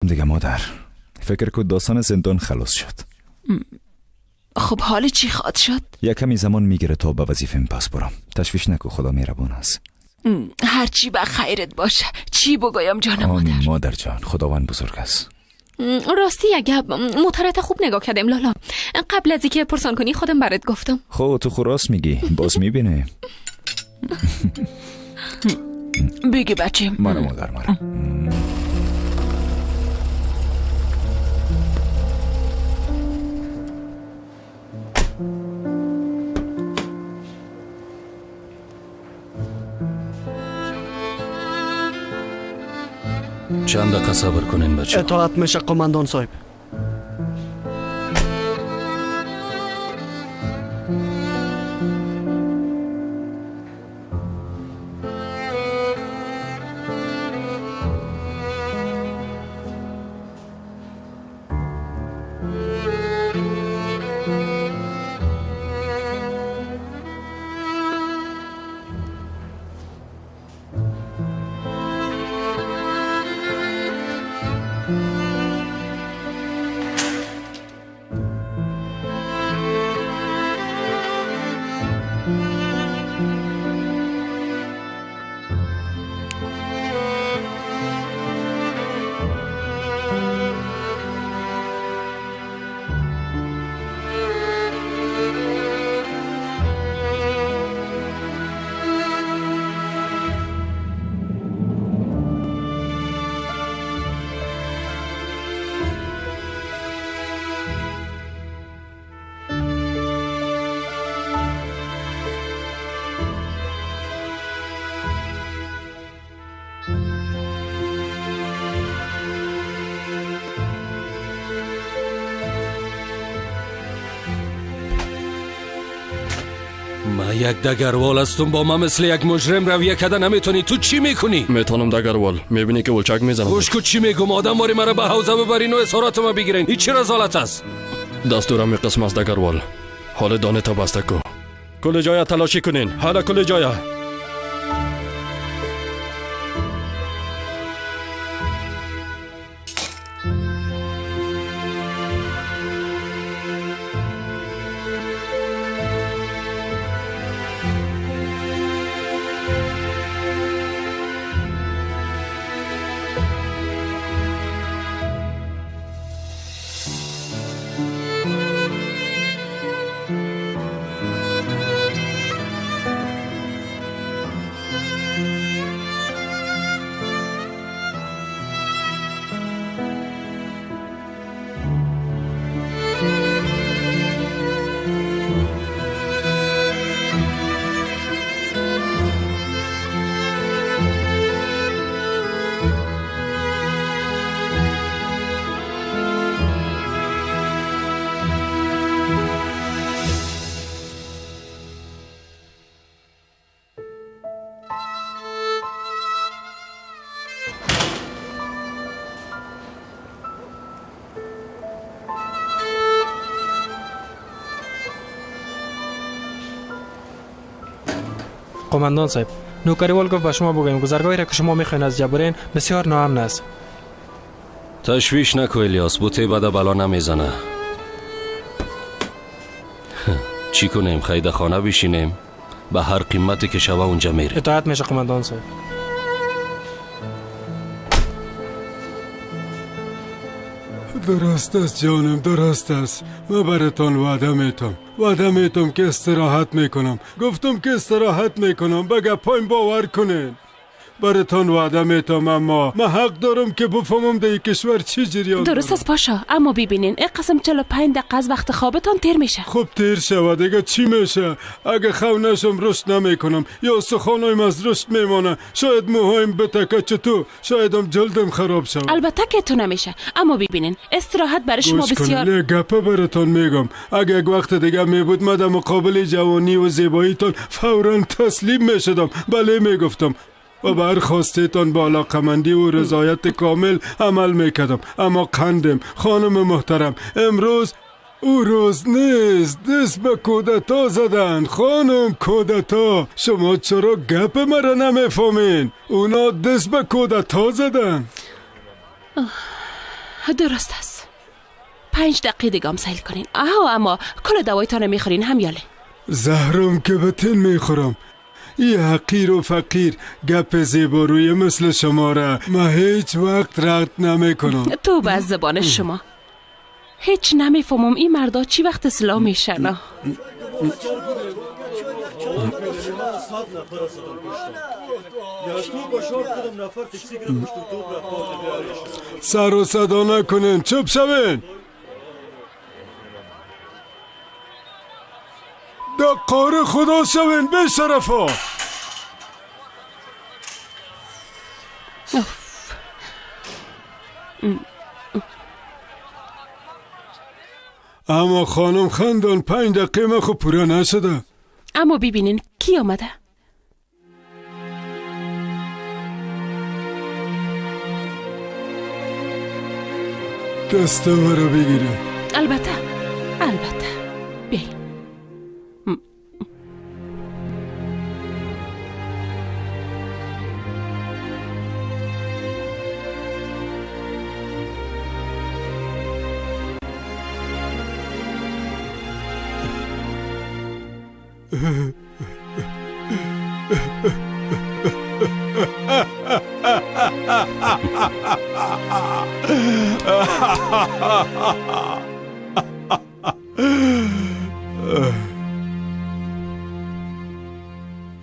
دیگه مادر، فکر کو داستان زندان خلاص شد. خب حال چی خواد شد؟ یک کمی زمان میگیره تا به وظیفه پس برم. تشویش نکو، خدا مهربان است. هرچی به خیرت باشه. چی بگویم جان مادر؟ آمین مادر جان، خداوند بزرگ است. راستی اگه موترت خوب نگاه کردم لالا، قبل از اینکه پرسان کنی خودم برات گفتم. خب تو خو راست میگی، باز میبینه. بگی بچه. مارا مادر مارا. چند دقیقه صبر کنین بچه. اطاعت میشه قماندان صاحب. ما یک دگروال هستم، با ما مثل یک مجرم رویه کده نمیتونی. تو چی میکنی؟ میتونم دگروال. میبینی که ولچک میزنم. گوش کو چی میگم. آدم واری مرا به حوزه ببرین و اظهارات ما بگیرین. این چه رذالت است؟ دستورم قسم است دگروال. حال دانه تا بسته کو. کل جای تلاشی کنین. حالا کل جای. قماندان صاحب، نوکریوال گفت به شما بگویم گذرگاهی را که شما میخواین از جبرین بسیار ناامن است. تشویش نکو الیاس، بوته بده بلا نمیزنه. چی کنیم؟ خیده خانه بشینیم؟ به هر قیمتی که شوه اونجا میریم. اطاعت میشه قماندان صاحب. درست است جانم، درست است. من براتان وعده میتم، وعده میتم که استراحت میکنم. گفتم که استراحت میکنم، به گپایم باور کنین. براتان وعده میتم، اما من حق دارم که بفهمم در کشور چی جریان. درست است پاشا، اما ببینین این قسم 45 دقیقه از وقت خوابتان تیر میشه. خب تیر شود دیگه چی میشه؟ اگه خو نشم رشد نمیکنم، یا سخانایم از رشد میمانه، شاید موهایم بتکه چطور، شاید هم جلدم خراب شود. البته که تو نمیشه، اما ببینین استراحت برای شما بسیار. نه گپه براتان میگم، اگه یک وقت دیگه میبود من در مقابل جوانی و زیباییتان فورا تسلیم میشدم، بله میگفتم و بر خواستتان با علاقمندی و رضایت کامل عمل میکردم. اما قندم خانم محترم، امروز او روز نیست. دست به کودتا زدن خانم، کودتا. شما چرا گپ مرا نمیفهمین؟ اونا دست به کودتا زدن. درست است. 5 دقیقه دیگه هم سیل کنین. اما کل دوایتان میخورین هم یاله. زهرم که به تن میخورم. ای حقیر و فقیر گپ زیباروی مثل شما را ما هیچ وقت رد نمیکنم. تو به زبان شما هیچ نمیفهمم این مردا چی وقت اصلاح میشن. سر و صدا نکنین، چپ شوین. دقار خدا شوین به شرفا. اما خانم خندان 5 دقیقه ما خب پورا نشده. اما ببینین کی آمده. دست مرا بگیره. البته البته. بیاین.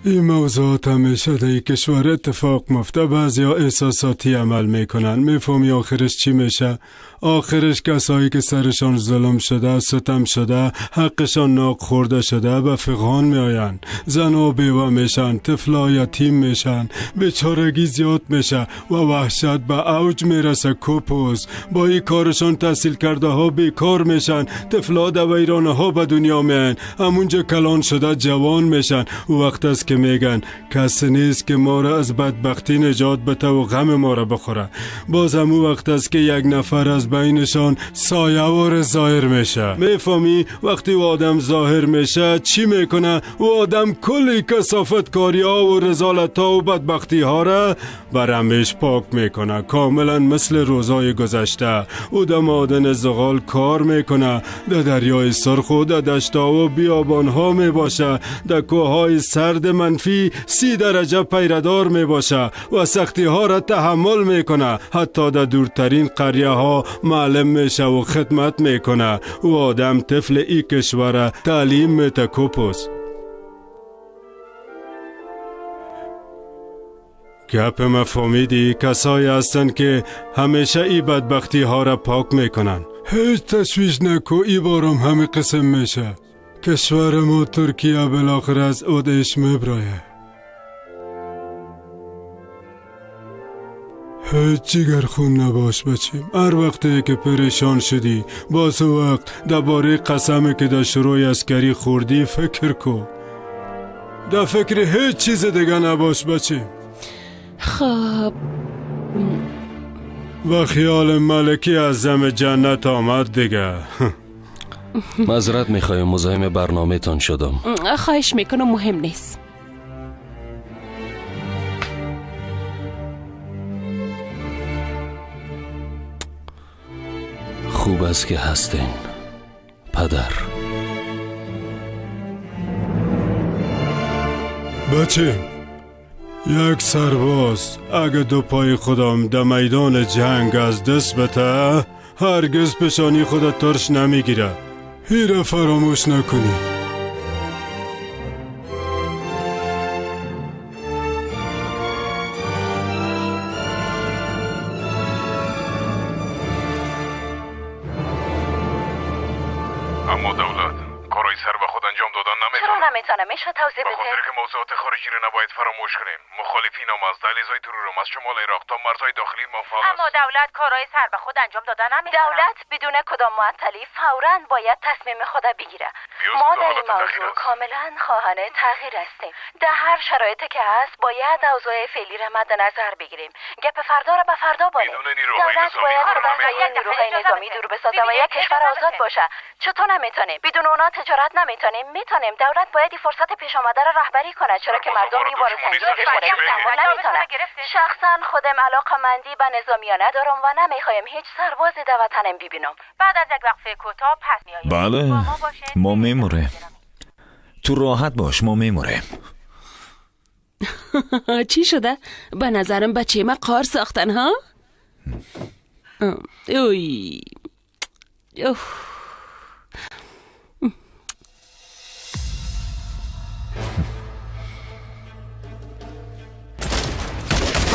این موضوعات همیشه در کشور اتفاق مفته. بعضی ها احساساتی عمل میکنن. میفهمی آخرش چی میشه؟ آخرش کسایی که سرشان ظلم شده، ستم شده، حقشان ناق خورده شده به فغان میآیند. زن و بیوه میشن، طفلا یتیم میشن، بیچارگی زیاد میشه و وحشت به اوج میرسه. کوپوز با این کارشان تحصیل کرده ها بیکار میشن، طفلا در ویرانه ها به دنیا میان، همونجا کلان شده جوان میشن. و وقت است که میگن کسی نیست که ما را از بدبختی نجات بده و غم ما را بخوره. باز همون وقت است که یک نفر از بینشان سایه وار ظاهر میشه. میفهمی وقتی او آدم ظاهر میشه چی میکنه؟ او آدم کلی کثافت کاری ها و رذالت ها و بدبختی ها را برمیش پاک میکنه، کاملا مثل روزای گذشته. او در معادن زغال کار میکنه، در دریای سرخ و در دشتا و بیابان ها میباشه، در کوههای سرد منفی 30 درجه پیردار میباشه و سختی ها را تحمل میکنه. حتی در دورترین قریه ها معلم میشه و خدمت میکنه. و آدم طفل ای کشور تعلیم میته. کوپوس گپ مفهمیدی؟ کسایی هستند که همیشه ای بدبختی ها را پاک میکنن. هیچ تشویش نکو، ای بارم همه قسم میشه. کشور ما ترکیه بالاخره از عودش میبرایه. هیچ جگر خون نباش بچیم. هر وقتی که پریشان شدی باز وقت درباره قسمی که در شروع عسکری خوردی فکر کو. در فکر هیچ چیز دیگه نباش بچیم. خب با خیال ملکی از زم جنت آمد دیگه. معذرت میخوایم مزاحم برنامه تان شدم. خواهش میکنم، مهم نیست. خوب است که هستین پدر. بچه یک سرباز اگه دو پای خودم در میدان جنگ از دست بته هرگز پشانی خود ترش نمیگیره. هیره فراموش نکنی. اما دولت کارهای سر به خود انجام دادن نمیتونه. چرا نمیتونه؟ میشه توضیح بده؟ به خاطر که موضوعات خارجی رو نباید فراموش کنیم. مخالفین هم از دهلیزهای ترورم از شمال عراق تا مرزهای داخلی ما فعال است. اما دولت کارهای سر به خود انجام دادن نمیتونه. دولت بدون کدام معطلی فوراً باید تصمیم خود بگیره. ما در این موضوع کاملا خواهان تغییر هستیم. در هر شرایطی که هست باید اوضاع فعلی را مد نظر بگیریم. گپ فردا را به فردا بانیم. دولت باید خود از نیروهای نظامی دور بسازه و یک کشور آزاد باشه. چطور نمیتونیم؟ بدون اونا تجارت نمیتونیم. میتونیم. دولت باید این فرصت پیش آمده را رهبری کنه، چرا که مردم این بار سنگین دشواری تحمل نمیتونن. شخصا خودم علاقه‌مندی به نظامیان ندارم و نمیخوایم هیچ سربازی در وطنم ببینم. بعد از یک وقفه کوتاه پس میآییم. بله ما میموریم. تو راحت باش، ما میموریم. چی شده؟ به نظرم بچه ما قار ساختن ها؟ اوی اوه.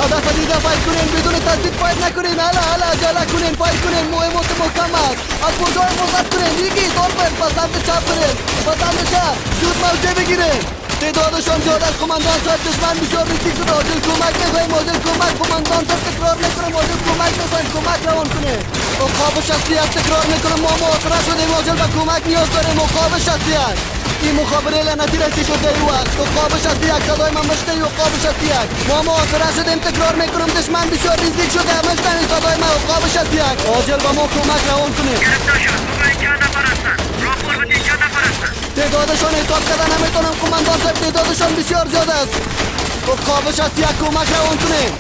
هدف دیده فایر کنین، بدون تردید فایر نکنین. هلا هلا عجله کنین، فایر کنین. مهمات محکم است. از برجای حفاظت کنین. یکی دور به سمت چپ برین، به سمت چپ. زود موضع بگیرین. تعدادشان زیاد است قماندان صاحب. دشمن بسیار نزدیک شده. عاجل کمک میخواهیم، عاجل کمک. قماندان صاحب تکرار میکنم، عاجل کمک میخواهیم، کمک روان کنیم. عقاب 61 تکرار میکنم، ما محاصره شدیم، عاجل به کمک نیاز داریم. عقاب 61 این مخابره لعنتی رسی شده ای وقت. عقاب 61 صدای من مشته. عقاب 61 ما محاصره شدیم، تکرار میکنم، دشمن بسیار نزدیک شده. مشتنی صدای من. عقاب 61 عاجل به ما کمک روان کنیم. تعدادشان حساب کردن نمیتونم قماندان صاحب، تعدادشان بسیار زیاد است. عقاب 61 کمک روان کنیم.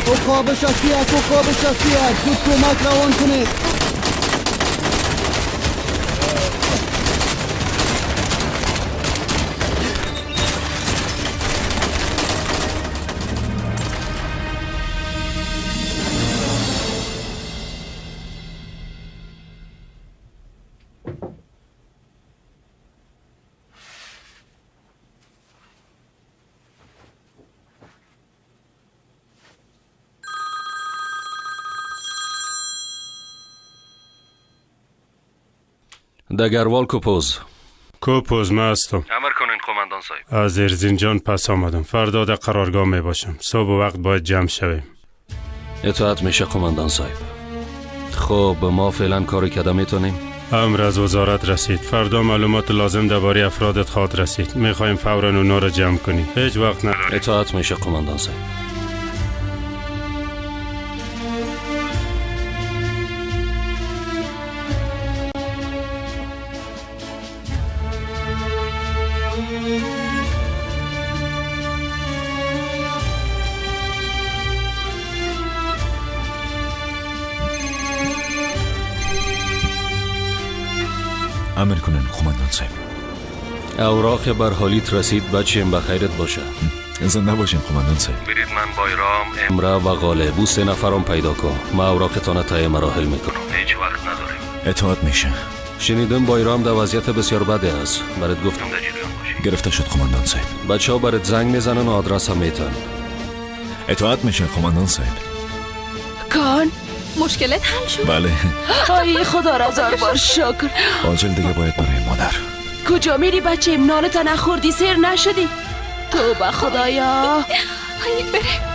عقاب 61 عقاب 61 زود کمک روان کنید. دگروال کوپوز. کوپوز من هستم. امر کنین قماندان صاحب. از ارزینجان پس آمدم. فردا در قرارگاه می باشم. صبح وقت باید جمع شویم. اطاعت میشه قماندان صاحب. خب ما فعلا کاری کده میتونیم؟ امر از وزارت رسید. فردا معلومات لازم درباره افرادت خواهد رسید. میخوایم فورا اونا را جمع کنیم. هیچ وقت نداریم. اطاعت میشه قماندان صاحب. امر کنن قماندان صاحب. اوراق بر حالیت رسید بچیم، به خیرت باشه. زنده باشین قماندان صاحب. برید من بایرام، امره و غالب او 3 نفرم پیدا کن. ما اوراقتان تای مراحل میکنم. هیچ وقت نداریم. اطاعت میشه. شنیدم بایرام در وضعیت بسیار بده است. برات گفتم در جریان باشی. گرفته شد قماندان صاحب. بچه‌ها برات زنگ میزنن و آدرس هم میتن. اطاعت میشه قماندان صاحب. کان مشکلت حل شد؟ بله. ای خدا را هزار بار شکر. عاجل دیگه باید برای مادر. کجا میری بچه؟ نانتا نخوردی، سیر نشدی. توبه خدایا. ای بره.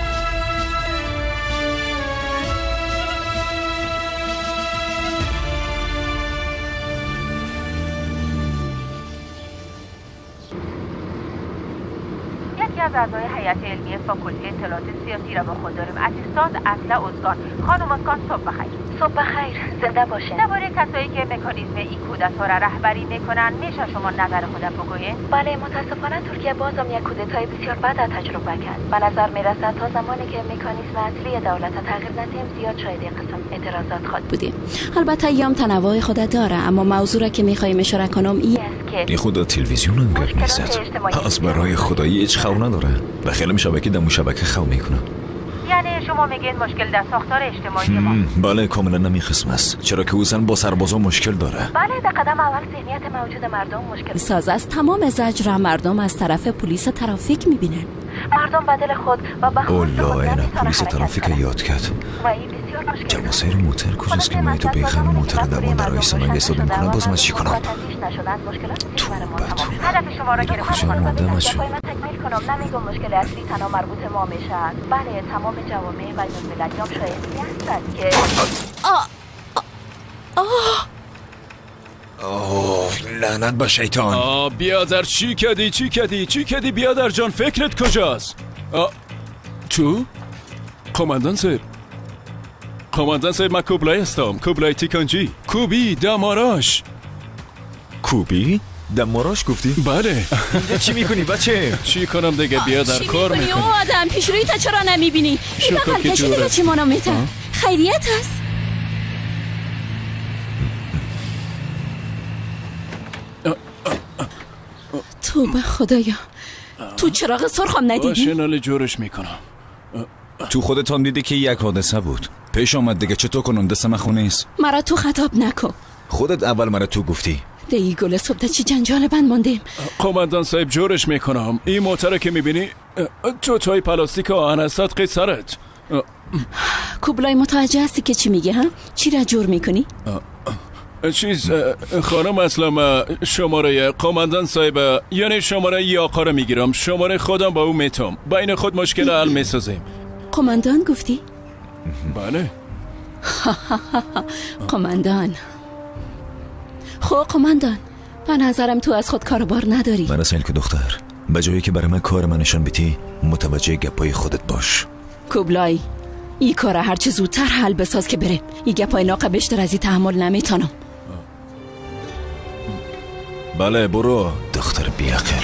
یکی از اعضای هیئت علمی فاکولته اطلاعات سیاسی را با خود داریم. اسیستانت اصل ازگان. خانم ازگان صبح بخیر. صبح بخیر، زنده باشین. درباره کسایی که مکانیزم این کودتا را رهبری میکنن میشه شما نظر خود بگویید؟ بله، متاسفانه ترکیه بازم یک کودتای بسیار بد تجربه کرد. به نظر میرسد تا زمانی که مکانیزم اصلی دولت تغییر ندیم زیاد شاید قسم اعتراضات خواهد بودیم. البته ایام تنوع خود داره، اما موضوع را که میخوایم اشاره کنم این است که ای خدا تلویزیون هم گپ میزد. از برای خدایی هیچ خو نداره و خیلی شبکه دمو شبکه خو میکنه. یعنی شما میگین مشکل در ساختار اجتماعی ما؟ بله کاملا نمی قسم است، چرا که او زن با سربازا مشکل داره. بله در قدم اول ذهنیت موجود مردم مشکل ساز است. تمام زجر مردم از طرف پلیس ترافیک میبینن. مردم بدل خود و به خود پلیس ترافیک یاد کرد. جواسیر موتر کجاست که من تو بیخم موتر دوان در آیسان اگه استفاده میکنم باز من چی کنم؟ تو بتو کجا مونده من شو؟ نمیگم مشکل اصلی تنها مربوط ما میشد. بله تمام جوامع بین المللی هم شاید هستند که آه لعنت به شیطان. بیادر چی کدی چی کدی چی کدی بیادر جان فکرت کجاست؟ تو؟ قماندان صاحب، قماندان صاحب، من کوبلای هستم، کوبلای تیکانجی. کوبی دماراش. کوبی دماراش گفتی؟ بله. اینجا چی میکنی بچه؟ چی کنم دیگه، بیا در کار میکنی. میکنی. او آدم پیش روی تا چرا نمیبینی؟ این شکر بغل که کشی دیگه جوره. چی مانا میته؟ خیریت هست؟ توبه خدایا، تو چراغ سرخم ندیدی؟ باشه ناله جورش میکنم. تو خودت هم دیدی که یک حادثه بود پیش آمد دیگه، چطور کنم؟ دست من خونه نیست. مرا تو خطاب نکن. خودت اول مرا تو گفتی. دی گل صبح چی جنجال بند ماندیم. قماندان صاحب جورش میکنم. این موتره که میبینی تو تای پلاستیک آهن است صدقه سرت. کوبلای متوجه هستی که چی میگه؟ هم چی را جور میکنی؟ چیز خانم اصلا شماره قماندان صاحب، یعنی شماره ی آقا رو میگیرم، شماره خودم با او میتم، بین خود مشکل حل میسازیم. قماندان گفتی؟ بله. قماندان. خب قماندان، به نظرم تو از خود کاروبار نداری. من اصلا که دختر، به جایی که برای من کار من نشان بیتی، متوجه گپای خودت باش. کوبلای ای کار هرچه زودتر حل بساز که بره. ای گپای ناقه بیشتر از این تحمل نمیتونم. بله برو دختر بیعقل.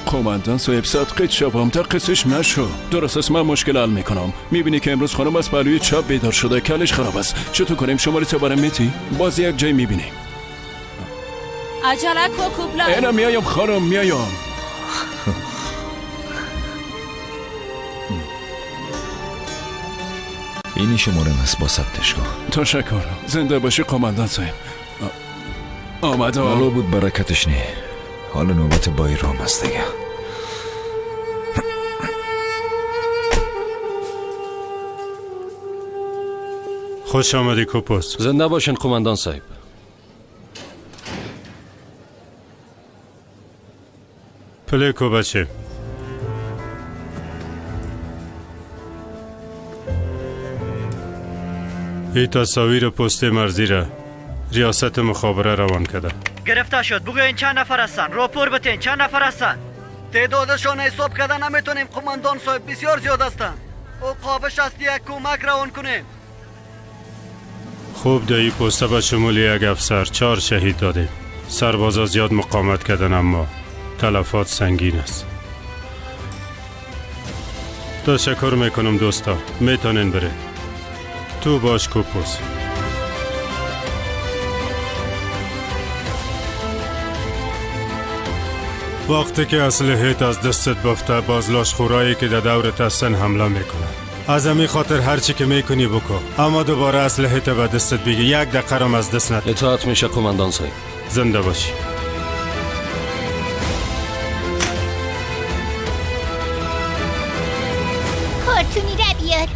قماندان صاحب صدقه شبم تقصش نشو. درست است، من مشکل حل میکنم. میبینی که امروز خانم از پهلوی چپ بیدار شده، کلش خراب است. چطور کنیم؟ شماره تو برام میتی؟ باز یک جای میبینیم. عجله کو کوبلای. اینا میایم خانم، میایم. این شماره است، با ثبتش کن. تشکر، زنده باشی قماندان صاحب. آمد. حالا بود برکتش نه. حالا نوبت بایرام است دیگه. خوش آمدی کوپوس. زنده باشین قماندان صاحب. پلیکو بچه. این تصاویر پست مرزی را ریاست مخابره روان کرده. گرفته شد. بگوین چند نفر هستن؟ راپور بتین چند نفر هستن؟ تعدادشان حساب کرده نمیتونیم قماندان صاحب، بسیار زیاد هستند. عقاب 61 کمک روان کنیم. خوب در این پسته به شمول یک افسر 4 شهید دادیم. سربازا زیاد مقاومت کردن اما تلفات سنگین است. تشکر میکنم دوستا، میتونین برید. تو باش کوپوس. وقتی که اسلحه‌ت از دستت بفته، باز لاشخورایی که در دورت هستن حمله میکنن. از همین خاطر هرچی که میکنی بکن، اما دوباره اسلحه‌ت به دستت بگی. یک دقیقه هم از دست نده. اطاعت میشه قماندان صاحب. زنده باشی. کارتونی را بیار.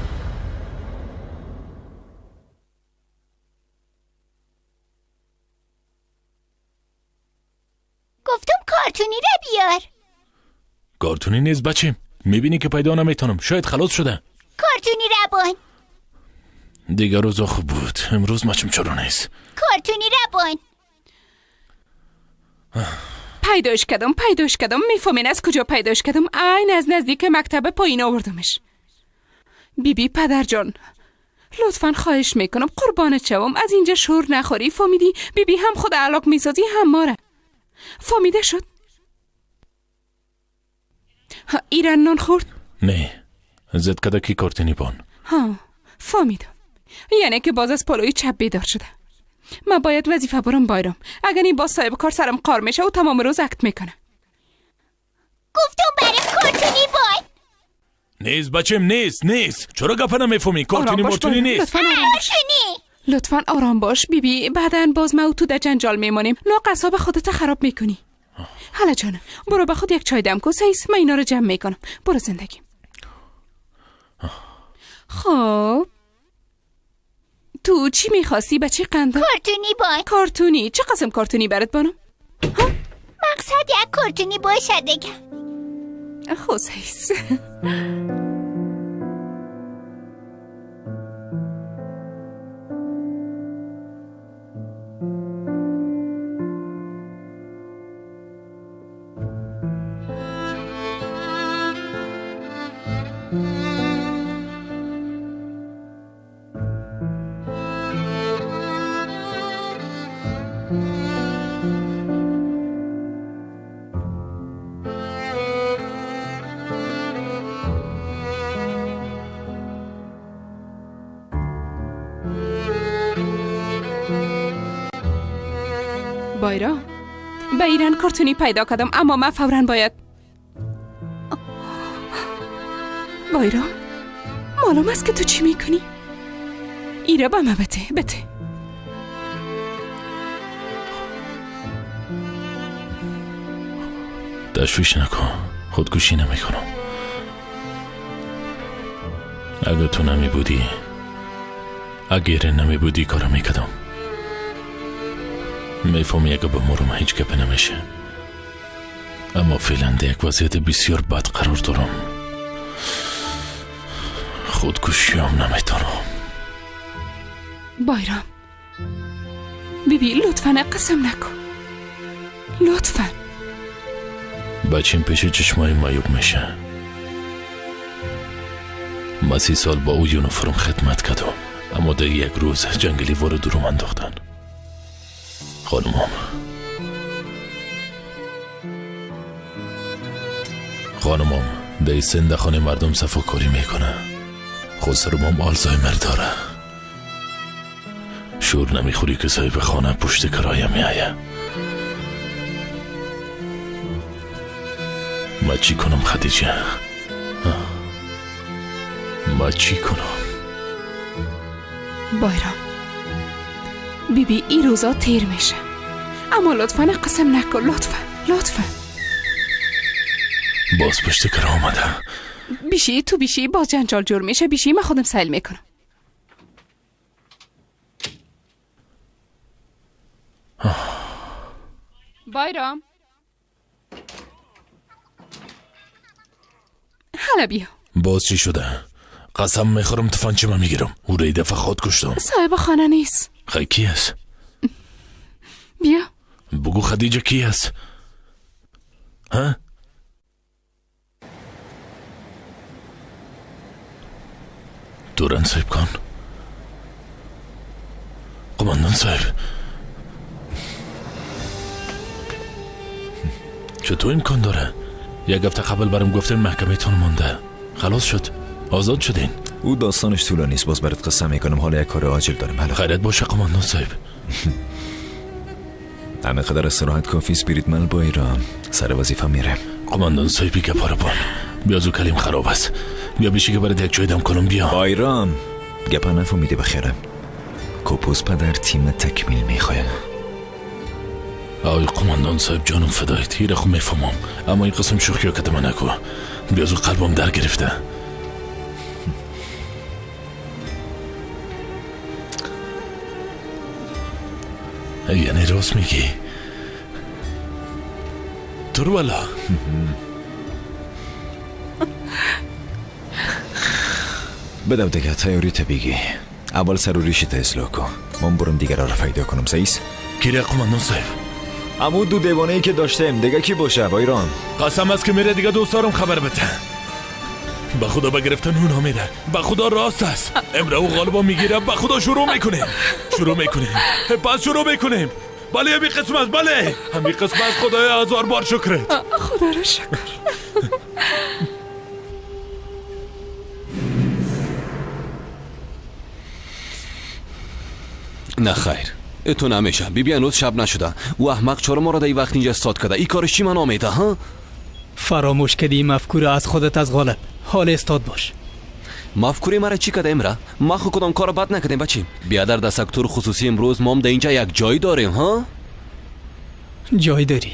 گفتم کارتونی را بیار. کارتونی نیست بچیم، میبینی که پیدا نمیتونم، شاید خلاص شده. کارتونی ربان. دیگر روزا خوب بود، امروز مچم چرا نیست. کارتونی ربان. پیداش کردم، پیداش کردم. میفهمین از کجا پیداش کردم؟ عین از نزدیک مکتب پایین آوردمش. بیبی پدر جان، لطفا خواهش میکنم قربان چوم، از اینجا شور نخوری. فهمیدی؟ بیبی هم خود علاق میسازی هم ماره. فهمیده شد؟ ایران نان خورد؟ نه، زد کده کی کارتونی بان. ها فهمیدم، یعنی که باز از پالوی چپ بیدار شده. من باید وظیفه برم بایرم، اگر این باز صاحب کار سرم قار میشه و تمام روز اکت میکنه. گفتم برای کارتونی بان. نیست بچم، نیست نیست. چرا گپ نمیفهمی؟ کارتونی مارتونی نیست. لطفا آرام باش بیبی، بعدا باز ما و تو در جنجال میمانیم. ناقصاب خودت خراب میکنی. حالا جانم برو به خود یک چای دم کن. سیس من اینا رو جمع میکنم. برو زندگی. خب تو چی میخواستی بچه قنده؟ کارتونی بان. کارتونی؟ چه قسم کارتونی برات بانم؟ ها؟ مقصد یک کارتونی باشه دیگه. خب سیس. Байрам, ба Иран картуни пайдо кардам, аммо ман фавран бояд. Байрам, маълум аст ки ту чӣ мекунӣ? Ира ба ман бите, бите. Ташвиш накун, худкушӣ намекунам. Агар ту намебудӣ, агар намебудӣ кора мекардам. Мефаҳмӣ, агар биморам ҳеҷ гапе намеша. Аммо феълан дар як вазъияти бисёр бад қарор дорам. Худкушиам наметавонам. Байрам, биби, лутфан қасам накун. Лутфан. Бачим пеши чашмои маъюб меша. Ман 30 сол бо ӯ юниформ хидмат кардам, аммо дар як рӯз ҷангали ворид дурум андохтанд. Хонумам дар син хонаи мардум сафокорӣ мекунад. Хусрумам Алзаймер дора. Шур намехӯрӣ ки соҳиби хона пушти кироя меояд. Ман чӣ кунам, Хадиҷа? Ман чӣ кунам? Байрам, биби, ин рӯзо тер меша. Аммо лутфан қасам накун, лутфан, лутфан. Боз пушти киро омада. Биши, ту биши, боз ҷанҷол ҷур меша. Биши, ман худам сайл мекунам. Байрам, ҳала биё. Боз чӣ шуда? Қасам мехӯрам, туфанчима мегирам. Ӯро и дафъа худ куштам. Соҳиби хона нест. Хай, ки аст? Биё. Бугӯ, Хадиҷа, ки аст? Ҳа? Дуран соҳиб кон. Қумандан соҳиб. Чутур имкон дора? Як ҳафта қабл барам гуфтем маҳкамаатон монда. Халос шуд. Озод шудин. Ӯ достонаш тӯлонист, боз барат қисса мекунам. Ҳоло як кори оҷил дорем. ҳала хайрат боша, қумандан соҳиб. Ҳама қадар истироҳат кофист. Бирид ман Байрам сари вазифа мерем. Қумандан соҳиби гапҳоро бон. Биё, зу калим хароб аст. Биё биши ки барат як ҷой дам кунам, биё. Байрам, гапа нафаҳмиди бахайрам. Копус падар тима такмил мехоҳад. Ой қумандан соҳиб, ҷонум фидоят. Ира хуб мефаҳмам, аммо ин қисм шӯхиё кадама накун. Биё, зу қалбам дар гирифта. Яъне рост мегӣ? Тур вала. Бадав дига, тайёрита бигӣ. Аввал сару ришита ислоҳ кун. Ман бурам дигараро пайдо кунам, саис? Кира, қумандан соҳиб? Аму ду девонае ки доштем, дига кӣ боша, Байрам? Қасам аст ки мере дига дӯстдорам хабар бите. Ба худо ба гирифтан ӯ намеда. Ба худо рост аст. Имра ӯ ғолибо мегира. Ба худо шурӯъ мекунем. Шурӯъ мекунем. Пас шурӯъ мекунем. Бале, ҳамин қисм аст, бале. Ҳамин қисм аст. Худоё, ҳазор бор шукрат. Худоро шукр. На хайр, ту намеша. Биби ҳанӯз шаб нашуда. Ӯ аҳмақ чаро моро дар ин вақт инҷа истод карда? Ин кораш чӣ маъно медиҳад, ҳа? Фаромӯш кардӣ ин мафкура аз худат аз ғолиб. Ҳол истод бош. Мафкури мара чӣ карда имра? Ма ху кудом корро бад накардем, бачи. Биадар, дар сектори хусусӣ имрӯз мом дар инҷа як ҷой дорем, ҳа? Ҷой дорӣ?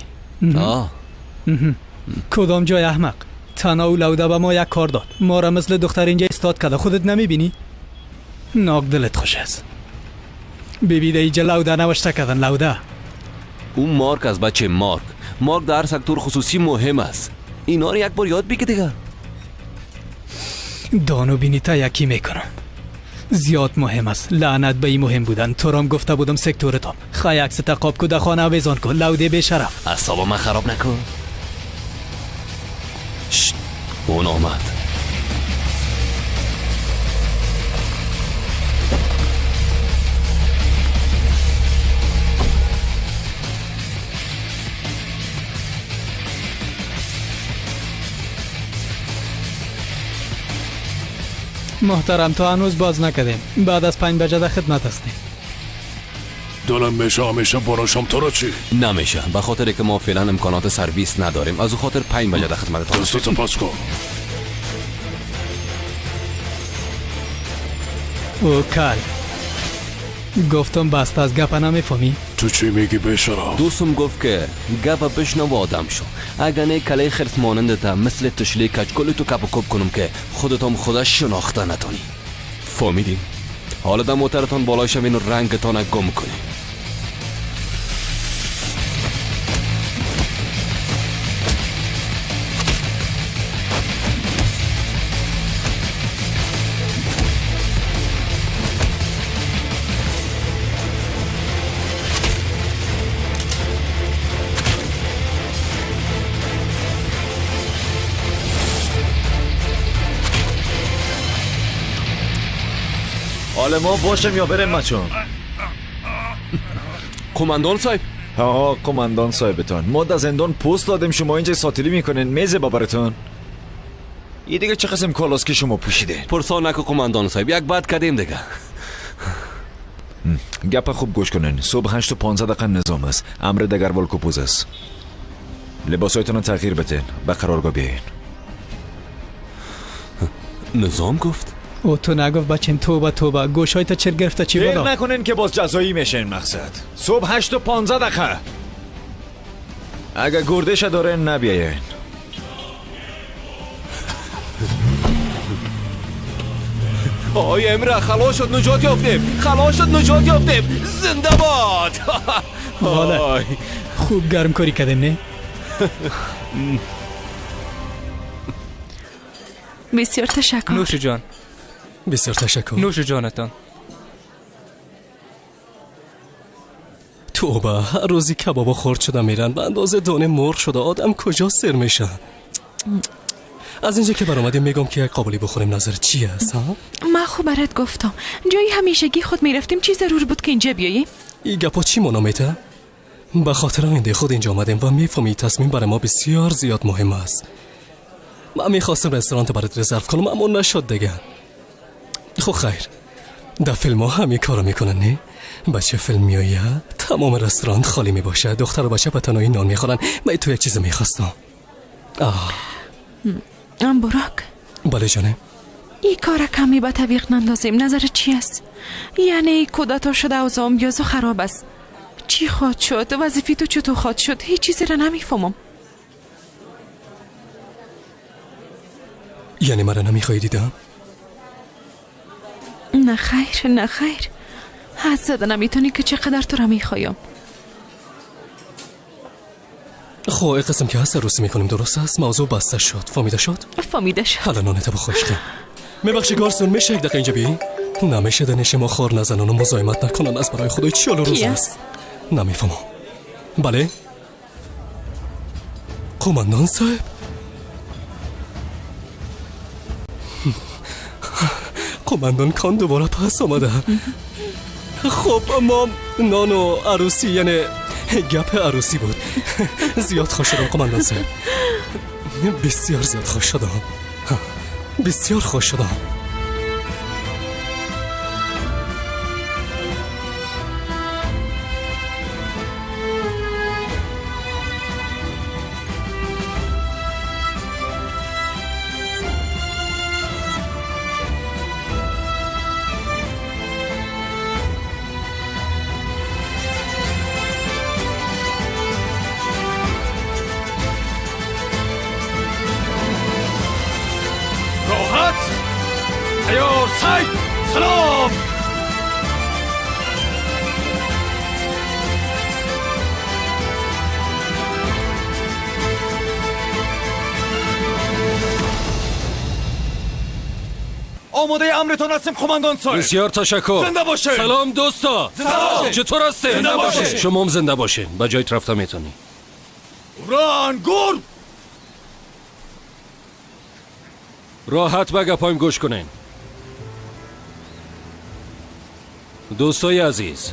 Кудом ҷой, аҳмақ? Танҳо ӯ лавда ба мо як кор дод. Моро мисли духтар инҷа истод карда. Худат намебинӣ? Нок дилат хуш аст. Биби, дар инҷа лавда навишта кардан, лавда. Ӯ марк аст, баче, марк. Марк дар сектори хусусӣ муҳим аст. Инҳоро як бор ёд бигир дигар. Дону бинита якӣ мекунам. Зиёд муҳим аст. Лаънат ба ин муҳим будан. Турам гуфта будам секторатон. Хай, аксата қоб ку, дар хона овезон ку. Лавде бешараф. Аъсоба ман хароб накун. Он омад. Муҳтарам, то ҳанӯз боз накардем. Баъд аз 5 баҷа дар хидмат ҳастем. دلم میشه همیشه براشم تو را چی؟ نمیشه، به خاطر که ما فعلا امکانات سرویس نداریم، از او خاطر 5 بجه در خدمتتان. دستت پس کن. او کل گفتم بست از گپ نمیفهمی؟ تو چی میگی بیشرف؟ دوستم گفت که گپ بشنو و آدم شو، اگر نه کله خرس مانند تا مثل تشلی کچکل تو کپ و کپ کنم که خودتم خدا شناخته نتونی. فهمیدی؟ حالا در موترتان بالای شوین و رنگتان گم کنی. حالا ما باشم یا برم مچون؟ قماندان صاحب. ها قماندان صاحبتان، ما در زندان پست دادیم، شما اینجا ساتیری میکنین میز بابرتون. این دیگه چه قسم کالاست که شما پوشیده؟ پرسان نکو قماندان صاحب، یک بد کردیم دیگه. گپ خوب گوش کنین. صبح 8:15 نظام است. امر دگروال کوپوز است. لباسایتون رو تغییر بدین، به قرارگاه بیاین. نظام گفت؟ او تو نگفت بچیم، توبه توبه، گوشای تا چر گرفته چی دیر بلا؟ نکنین که باز جزایی میشین. مقصد صبح 8:15. اگه گردش دارین نبیاین. آی امره خلاص شد، نجات یافتیم، خلاص شد، نجات یافتیم، زنده باد. والا خوب گرم کاری کردیم نه؟ بسیار تشکر. نوش جان. بسیار تشکر. نوش جانتان. توبه، هر روزی کبابا خورد شده میرن، به اندازه دانه مرغ شده، آدم کجا سر میشه؟ از اینجا که برآمدیم میگم که یک قابلی بخوریم، نظر چی است؟ ها؟ من خوب برات گفتم جایی همیشگی خود میرفتیم، چی ضرور بود که اینجا بیاییم؟ این گپا چی مانا میته؟ به خاطر آینده خود اینجا آمدیم و میفهمی تصمیم برای ما بسیار زیاد مهم است. من میخواستم رستوران برات رزرو کنم اما نشد دیگه. خب خیر، در فیلم ها همین کارو میکنن نه؟ بچه فیلم میایه تمام رستوران خالی میباشه، دختر و بچه به تنهایی نان میخورن. من تو یک چیز میخواستم. ام براک. بله جانه. این کار کمی به تعویق نندازیم، نظر چی است؟ یعنی کودتا شده و زامبیازو خراب است. چی خواهد شد؟ وظیفه تو چطور خواهد شد؟ هیچ چیزی را نمیفهمم. یعنی مرا نمیخوای دیدم؟ نه خیر، نه خیر، حد زده نمیتونی که چقدر تو را میخوایم. خب این قسم که هست روسی میکنیم، درست است؟ موضوع بسته شد، فهمیده شد؟ فهمیده شد. حالا نانت بخور. میبخشی گارسون، میشه یک دقیقه اینجا بیایی؟ نمیشه دنش ما خار نزنن و مزاحمت نکنن، از برای خدای چی حال روز است؟ نمیفهمم. بله قماندان صاحب. قماندان کان دوباره پس آمده. خب ما نان و عروسی، یعنی گپ عروسی بود. زیاد خوش شدم قماندان صاحب، بسیار زیاد خوش شدم، بسیار خوش شدم. سلام. آماده امرتان هستیم قماندان صاحب. بسیار تشکر. زنده باشین. سلام دوستا. سلام. چطور هستین؟ زنده باشین. شما هم زنده باشین. به جایت رفته میتونی. ران گور. راحت به گپایم گوش کنین. دوستای عزیز،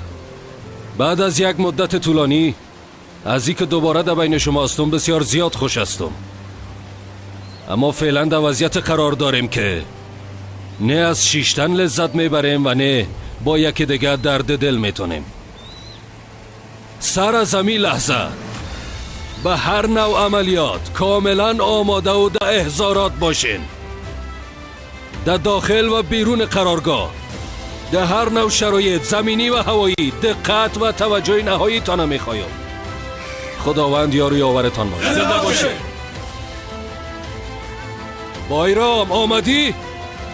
بعد از یک مدت طولانی از اینکه دوباره در بین شما هستم بسیار زیاد خوش هستم. اما فعلا در وضعیت قرار داریم که نه از شیشتن لذت میبریم و نه با یکی دیگه درد دل میتونیم. سر از همی لحظه به هر نوع عملیات کاملا آماده و در احضارات باشین. در داخل و بیرون قرارگاه، در هر نوع شرایط زمینی و هوایی دقت و توجه نهایی تان میخوایم. خداوند یار و یاورتان باشد. زنده باشه. بایرام آمدی؟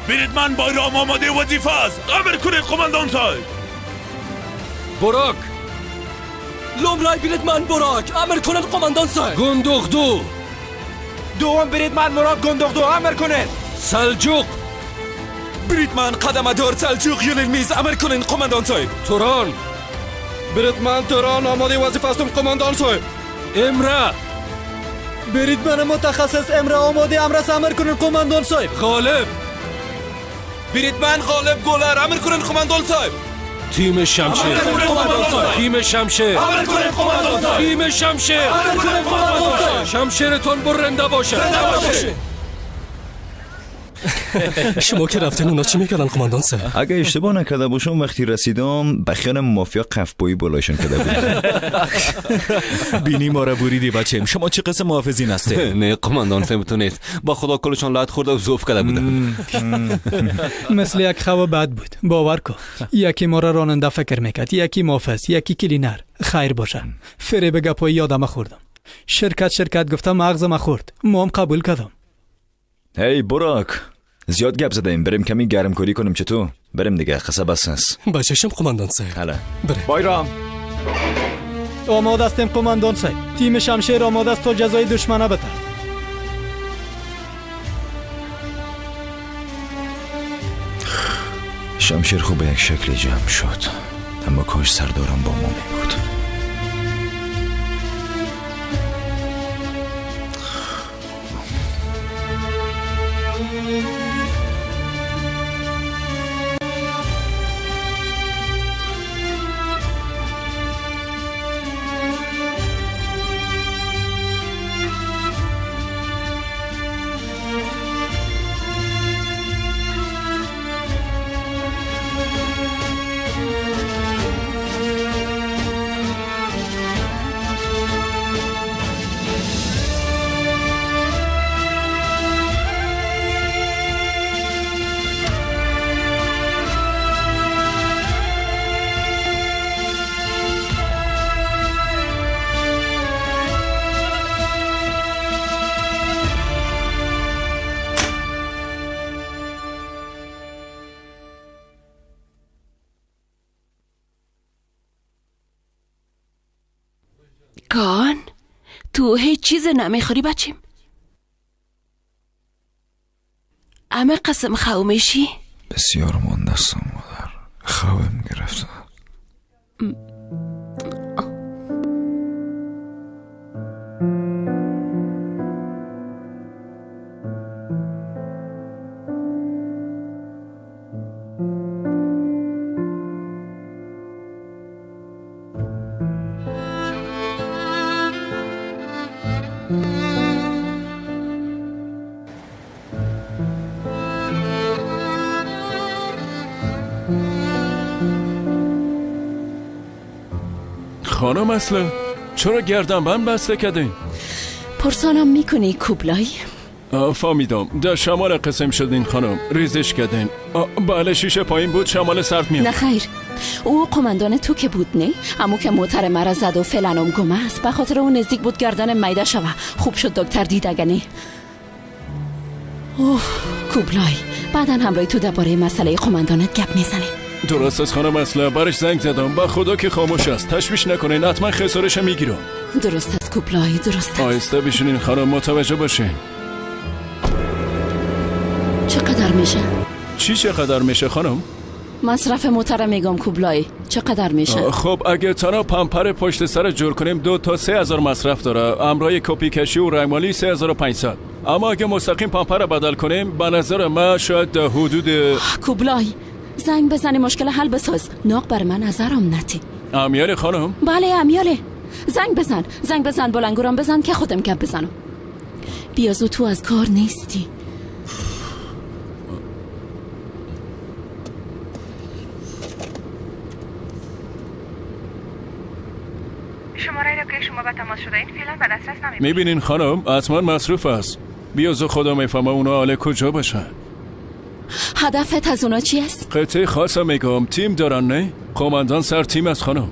برید من بایرام آماده وظیفه است. امر کنید قماندان صاحب. براک. لومرای برید من براک. امر کنید قماندان صاحب. گندغدو. دوم برید من مراد گندغدو. امر کنید. سلجوق. برید من قدمدار سلجوق یونیلمیز. امر کنید قماندان صاحب. توران. برید من توران آماده وظیفه هستم قماندان صاحب. امره. برید من متخصص امره آماده امر امر کنید قماندان صاحب. غالب. برید من غالب گلر. امر کنید قماندان صاحب. تیم شمشیر. تیم شمشیر. تیم شمشیر. شمشیرتون برنده باشه. شما که رفتین اونا چی میکردن قماندان صاحب؟ اگه اشتباه نکرده باشم وقتی رسیدم بخیان مافیا قفبایی بالایشون کرده بود. بینی ما را بریدی بچیم. شما چه قسم محافظین هستی؟ نه قماندان صاحب تو نیست. با خدا کلشان لط خورده و ذوف کرده بودن. مثل یک خواب بد بود باور کن. یکی ما را راننده فکر میکرد، یکی محافظ، یکی کلینر. خیر باشه، فریب گپای یادم خوردم. شرکت گفتم مغزم خورد. ما هم قبول کردم. هی براک، زیاد گپ زدیم، بریم کمی گرمکاری کنیم. چطور؟ بریم دیگه، خسته بس است. بچشم قماندان صاحب. حالا بریم. بایرام آماده هستیم قماندان صاحب. تیم شمشیر آماده است تا جزای دشمنه بده. شمشیر خوب به یک شکل جمع شد، اما کاش سردارم با ما می بود. کان تو هیچ چیز نمیخوری بچیم؟ همه قسم خو میشی؟ بسیار مانده هستم مادر، خوابم گرفته. خانم اصلا چرا گردنبند بسته کردین؟ پرسانم میکنی کوبلای؟ فهمیدم در شمال قسم شدین خانم، ریزش کردین. بله شیشه پایین بود، شمال سرد میاد. نه خیر، او قماندان تو که بود نه؟ امو که موتر مرا زد و فلانم گم است، به خاطر اون نزدیک بود گردن میده شوه. خوب شد دکتر دید اگه نه. اوه کوبلای، بعدا همراه تو درباره مسئله قماندانت گپ میزنیم. درست است خانم اصلا، برش زنگ زدم، با خدا که خاموش است. تشویش نکنین، حتما خسارش میگیرم. درست است کوبلای، درست است. آهسته بشینین خانم، متوجه باشین. چقدر میشه؟ چی چقدر میشه خانم؟ مصرف موتر میگم کوبلای، چقدر میشه؟ خب اگه تنها پمپر پشت سر جور کنیم 2 تا 3 هزار مصرف داره. امرای کپی کشی و رنگمالی 3500. اما اگه مستقیم پمپر بدل کنیم به نظر من شاید حدود. کوبلای زنگ بزنی مشکل حل بساز. ناق بر من نظرم نتی. امیال خانم؟ بله امیاله. زنگ بزن، زنگ بزن، بلنگورم بزن که خودم گپ بزنم. بیازو تو از کار نیستی. شماره را که شما به تماس شده این فعلا به دسترس نمی. میبینین خانم، حتما مصروف است. بیازو خدا میفهمه اونا حال کجا باشن. هدفت از اونا چی است؟ قطعه خاصم میگم، تیم دارن نه؟ قماندان سر تیم است خانم.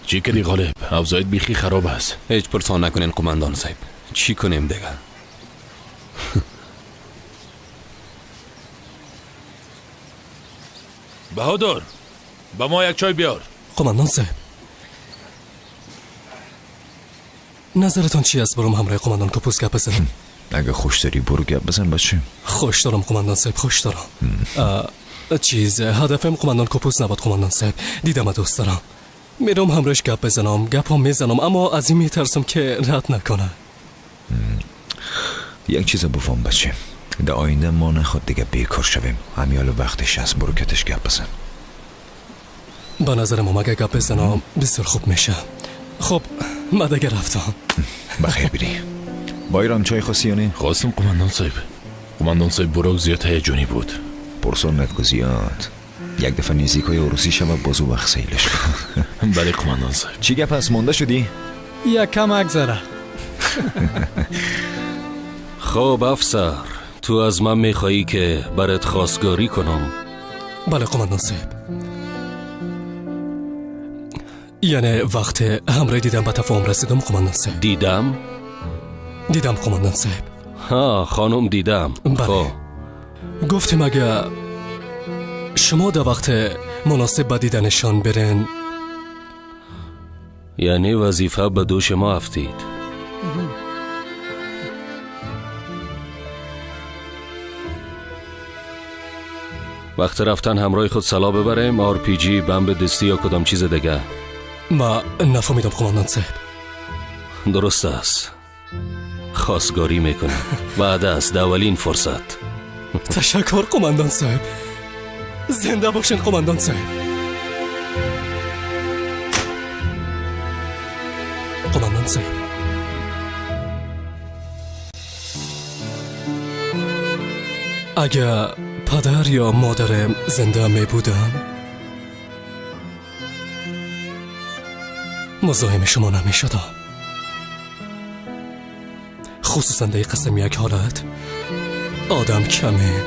چی کردی غالب؟ اوضاعت بیخی خراب است. هیچ پرسان نکنین قماندان صاحب. چی کنیم دیگه؟ بهادر، با ما یک چای بیار. قماندان صاحب، نظرتان چی است برم همراه قماندان کپوس گپ بزنم؟ اگه خوش داری برو گپ بزن بچه. خوش دارم قماندان صاحب، خوش دارم. چیز هدفم قماندان کپوس نبود قماندان صاحب. دیدم دوست دارم، میرم همراهش گپ بزنم، گپ هم میزنم، اما از این میترسم که رد نکنه. یک چیز بفهم بچه، در آینده ما نخواد دیگه بیکار شویم. همیال وقتش هست، برو کتش گپ بزن. به نظر ما اگه گپ بزنم بسیار خوب میشه. خب من دیگه رفتم. بخیر بری. بایرام چای خواستی یا نه؟ خواستم قماندان صاحب. قماندان صاحب بروک زیاد هیجانی بود. پرسان نکو زیاد. یک دفعه نزدیکای عروسی شود بازو وقت سیلش. بله قماندان صاحب. چی گپ هست؟ مونده شدی؟ یک کم اگذره. خب افسر، تو از من میخوایی که برات خواستگاری کنم؟ بله قماندان صاحب. یعنی وقت همراه دیدم به تفاهم رسیدم قماندان صاحب. دیدم؟ دیدم قماندان صاحب. ها خانم دیدم. بله. خب گفتیم اگه شما در وقت مناسب به دیدنشان برن، یعنی وظیفه به دوش ما افتید. وقت رفتن همراه خود سلاح ببریم، RPG، بمب دستی یا کدام چیز دیگه. ما نفهمیدم قماندان صاحب. درست است، خواستگاری میکنم. بعد از اولین فرصت. تشکر قماندان صاحب. زنده باشین قماندان صاحب. قماندان صاحب، اگه پدر یا مادرم زنده می بودن مزاحم شما نمی شدم. خصوصا در قسم یک حالت آدم کمه.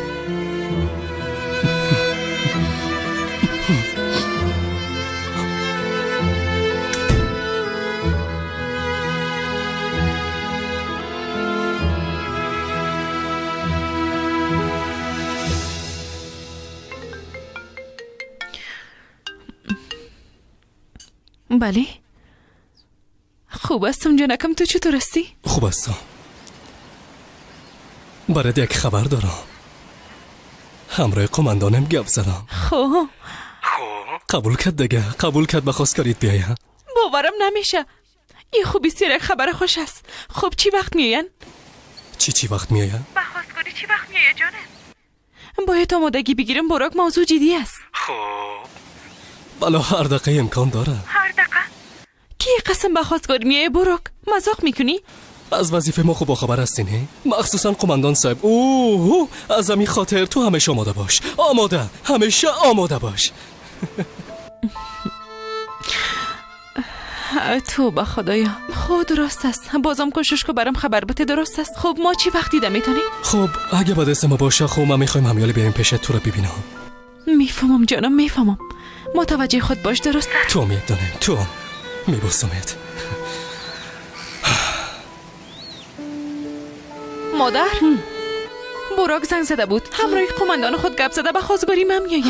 بله خوب هستم جانکم، تو چطور هستی؟ خوب هستم. برات یک خبر دارم. همراه قماندانم گپ زدم. خب قبول کرد دیگه، قبول کرد به خواستگاریت بیایم. باورم نمیشه. این خوب بسیار یک خبر خوش است. خب چی وقت میاین؟ چی وقت میاین؟ به خواستگاری چی وقت میایه جانم؟ باید آمادگی بگیرم براک، موضوع جدی است. خب بله هر دقیقه امکان داره. هر دقیقه؟ کی قسم به خواستگاری میایه براک؟ مذاق میکنی؟ از وظیفه ما خوب خبر هستی نه؟ مخصوصا قماندان صاحب. اوه از همین خاطر تو همیشه آماده باش. آماده، همیشه آماده باش. توبه خدایا. خب درست است، بازم کوشش کو برام خبر بده. درست است. خب ما چی وقت دیده میتونیم؟ خب اگه به دست ما باشه، خب ما میخوایم همیالی بیایم پیش تو رو ببینم. میفهمم جانم، میفهمم. متوجه خود باش، درست است؟ تو میدانم، تو میبوسمت. مادر، براک زنگ زده بود، همراه قماندان خود گپ زده، به خواستگاری من میآید.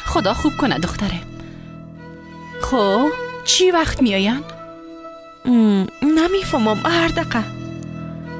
خدا خوب کنه دختره. خب چی وقت میآین؟ نمیفهمم، هر دقیقه.